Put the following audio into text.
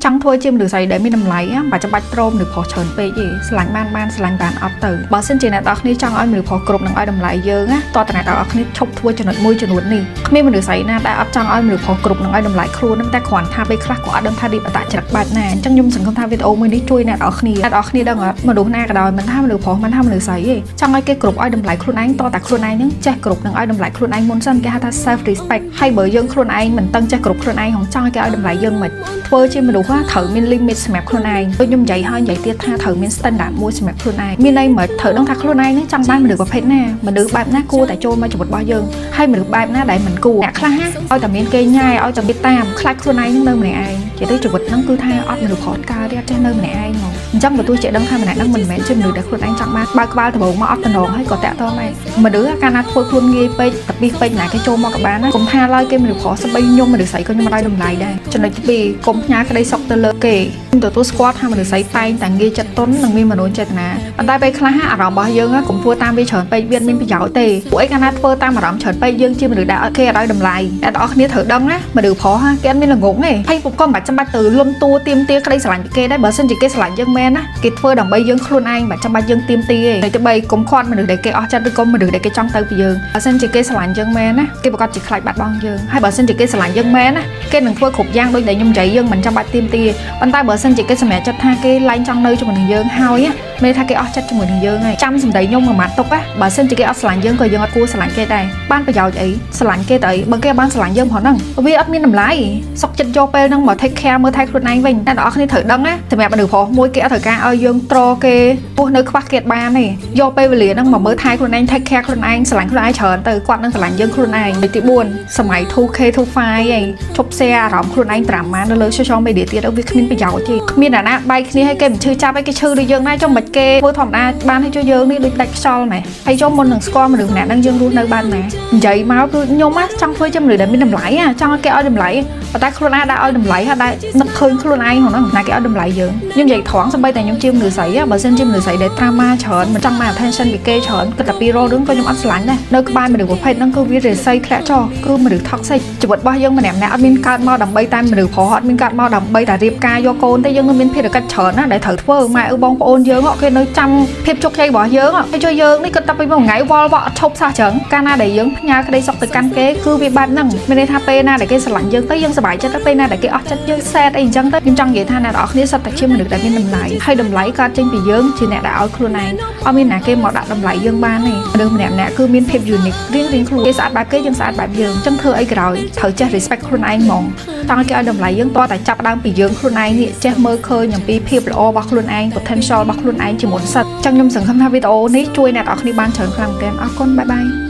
ចង់ធ្វើជាមនុស្សស្រីដែលមានតម្លៃណាមិនចាំបាច់ទ្រាំមនុស្សប្រុសច្រើនពេកទេស្រឡាញ់បានបានស្រឡាញ់បានអត់ទៅបើសិនជាអ្នកទាំងអស់គ្នាចង់ឲ្យមនុស្សប្រុសគ្រប់នឹងឲ្យតម្លៃយើងណាតោះតែអ្នកទាំងអស់គ្នាឈប់ធ្វើចំណុចមួយចំនួននេះគ្មានមនុស្សស្រីណាដែលអត់ចង់ឲ្យមនុស្សប្រុសគ្រប់នឹងឲ្យតម្លៃខ្លួនហ្នឹងតែគ្រាន់ថាពេលខ្លះក៏អត់ដឹងថារៀបអត្តចរិតបែបណាអញ្ចឹងខ្ញុំសង្ឃឹមថាវីដេអូមួយនេះជួយអ្នកទាំងអស់គ្នាអ្នកទាំងអស់គ្នាដឹងអត់មនុស្សណាក៏ដោយមិនថាមនុស្សប្រុសមិនថាមនុស្សស្រីទេចង់ឲ្យគេគ្រប់ឲ្យតម្លៃខ្លួនឯងតតែខ្លួនឯងហ្នឹងចេះគ្រប់នឹងឲ្យតម្លៃខ្លួនឯងមុនសិនគេហៅថា self respect ហើយបើយើងខ្លួនឯងមិនតឹងចេះគ្រប់ខ្លួនឯងហងចង់ឲ្យគេឲ្យតម្លៃយើងមិនធ្វើជាមនុស្សហ៎ត្រូវមាន limit សម្រាប់ខ្លួនឯងដូចខ្ញុំនិយាយហើយនិយាយទៀតថាត្រូវមាន standard មួយសម្រាប់ខ្លួនឯងមានន័យមិនត្រូវដឹងថាខ្លួនឯងហ្នឹងចង់បានមនុស្សប្រភេទណាមនុស្សបែបណាគួរតែចូលមកជីវិតរបស់យើងហើយមនុស្សបែបណាដែលមិនគួរអ្នកខ្លះហ่ะឲ្យតែមានគេញ៉ែឲ្យតែមានតាមខ្លាចខ្លួនឯងហ្នឹងនៅម្នាក់ឯងនិយាយទៅជីវិតហ្នឹងគឺថាអត់មនុស្សប្រុសកើតទេអត់ចេះនៅម្នាក់ឯងហ្មងអញ្ចឹងបើទោះជាដឹងថាម្នាក់ហ្នឹងមិនមែនជាមនុស្សដែលខ្លួនឯងចង់បានបើក្បាលដំបូងមកអត់តំណងហើយក៏តាក់ទងដែរមនុស្សកាលណាធ្វើខ្លួនងាយពេកតពីពេកណាគេចូលមកក៏បានណាកុំថាឡើយគេមនុស្សប្រុសស្បីខ្ញុំមនុស្សស្រីក៏ខ្ញុំមិនឲ្យតម្លៃដែរចំណុចទី2កុំផ្ញើក្តីសុខទៅលើគេខ្ញុំទទួលស្គាល់ថាមនុស្សស្រីតែងតែងាយចិត្តទន់និងមានមនោចេតនាប៉ុន្តែពេលខ្លះអារម្មណ៍របស់យើងកុំធ្វើតាមវាច្រើនពេកវាមានប្រយោជន៍ទេពួកអីកាលណាធ្វើតាមអារម្មណ៍ច្រើនពេកយើងជាមនុស្សដែលអត់គេអត់ឲ្យតម្លៃអ្នកទាំងអស់គ្នាត្រូវដឹងណាមនុស្សប្រុសគេអត់មានល្ងងទេហើយពុកក៏មិនបាច់ចាំបាច់ទៅលុនតួទៀមទាក្តីស្រឡាញ់ពីគេដែរបើសិនជាគេស្រឡាញ់យើងមែនណាគេធ្វើដើម្បីយើងខ្លួនឯងមិនចាំបាច់យើងទៀមទាទេទី3កុំខាត់មនុស្សដែលគេអស់ចិត្តឬក៏មនុស្សដែលគេចង់ទៅពីយើងបើសិនជាគេស្រឡាញ់យើងមែនណាគេប្រកាសជាខ្លាចបាត់បង់យើងហើយបើសិនជាគេស្រឡាញ់យើងមែនណាគេនឹងធ្វើគ្រប់យ៉ាងដូចដែលខ្ញុំនិយាយយើងមិនចាំបាច់ទៀមទាប៉ុន្តែបើសិនជាគេសម្រេចចិត្តថាគេឡើងចង់នៅជាមួយនឹងយើងហើយមានថាគេអស់ចិត្តជាមួយនឹងយើងហើយចាំសម្ដីខ្ញុំមួយម៉ាត់ទុកណាបើសិនជាគេអត់ស្រឡាញ់យើងក៏យើងអត់គួរស្រឡាញ់គេដែរបានប្រយោជន៍អីស្រឡាញ់គេទៅអីបើគេបានស្រឡាញ់យើងផងហ្នឹងវាអត់មានតម្លៃសុកចិត្តយកពេលហ្នឹងមក take care មើលថែខ្លួនឯងវិញអ្នកទាំងអស់គ្នាត្រូវដឹងណាសម្រាប់មនុស្សប្រុសមួយគេអត់ត្រូវការឲ្យយើងទ្រគេពោះនៅខ្វះគេបានទេយកពេលវេលាហ្នឹងមកមើលថែខ្លួនឯង take care ខ្លួនឯងស្រឡាញ់ខ្លួនឯងច្រើនទៅគាត់នឹងស្រឡាញ់យើងខ្លួនឯងទី4សម័យ 2K25 ឯងឈប់ share អារម្មណ៍ខ្លួនឯង drama នៅលើ social media ទៀតវាគ្មានប្រយោជន៍ទេគ្មានអ្នកណាបែកគ្នាឲ្យគេមិនឈឺចាប់ឲ្យគេឈឺដូចយើងដែរចុះមិនគេធ្វើធម្មតាបានឲ្យជួយយើងនេះដូចដាច់ខ្យល់ម៉េះហើយចុះមុននឹងស្គាល់មនុស្សម្នាក់ហ្នឹងយើងរស់នៅបែបណានិយាយមកគឺខ្ញុំចង់ធ្វើជាមនុស្សដែលមានតម្លៃចង់ឲ្យគេឲ្យតម្លៃប៉ុន្តែខ្លួនឯងដាក់ឲ្យតម្លៃហើយដាក់នឹកឃើញខ្លួនឯងហ្នឹងណាគេឲ្យតម្លៃយើងខ្ញុំនិយាយត្រង់សម្បីតែខ្ញុំជាមនុស្សស្រីបើសិនជាមនុស្សស្រីដែល drama ច្រើនមិនចង់មក attention ពីគេច្រើនគិតតែពីររឿងក៏ខ្ញុំអត់ស្រឡាញ់ដែរនៅក្បែរមនុស្សប្រភេទហ្នឹងគឺវារិស័យធ្លាក់ចុះគឺមនុស្ស toxic ជីវិតរបស់យើងម្នាក់ម្នាក់អត់មានកើតមកដើម្បីតែមនុស្សប្រុសអត់មានកើតមកដើម្បីតែរៀបការយកកូនទេយើងនៅមានភារកិច្ចច្រើនណាស់ដែលត្រូវធ្វើម៉ែឪបងប្អូនយើងគេនៅចាំភាពជោគជ័យរបស់យើងហើយជួយយើងនេះគិតតែពីមួយថ្ងៃវល់វក់អត់ឈប់សោះចឹងកាលណាដែលយើងផ្ញើក្តីសុខទៅកាន់គេគឺវាបែបហ្នឹងមានន័យថាពេលណាដែលគេស្រឡាញ់យើងទៅយើងសប្បាយចិត្តទៅពេលណាដែលគេអស់ចិត្តយើង sad អីអញ្ចឹងទៅខ្ញុំចង់និយាយថាអ្នកទាំងអស់គ្នាសុទ្ធតែជាមនុស្សដែលមានតម្លៃហើយតម្លៃកើតចេញពីយើងជាអ្នកដែលឲ្យខ្លួនឯងអត់មានណាគេមកដាក់តម្លៃយើងបានទេមនុស្សម្នាក់ៗគឺមានភាព unique រៀងៗខ្លួនគេស្អាតបែបគេយើងស្អាតបែបយើងអញ្ចឹងធ្វើអីក៏ដោយត្រូវចេះ respect ខ្លួនឯងហ្មងចង់ឲ្យគេឲ្យតម្លៃយើងតតែចាប់ដើមពីយើងខ្លួនឯងនេះចេះមើលឃើញអំពីភាពល្អរបស់ខ្លួនឯង potential របស់ខ្លួនឯងជាមុនសិនអញ្ចឹងខ្ញុំសង្ឃឹមថាវីដេអូនេះជួយអ្នកទាំងអស់គ្នាបានច្រើនខ្លាំងមែនទែនអរគុណ bye bye.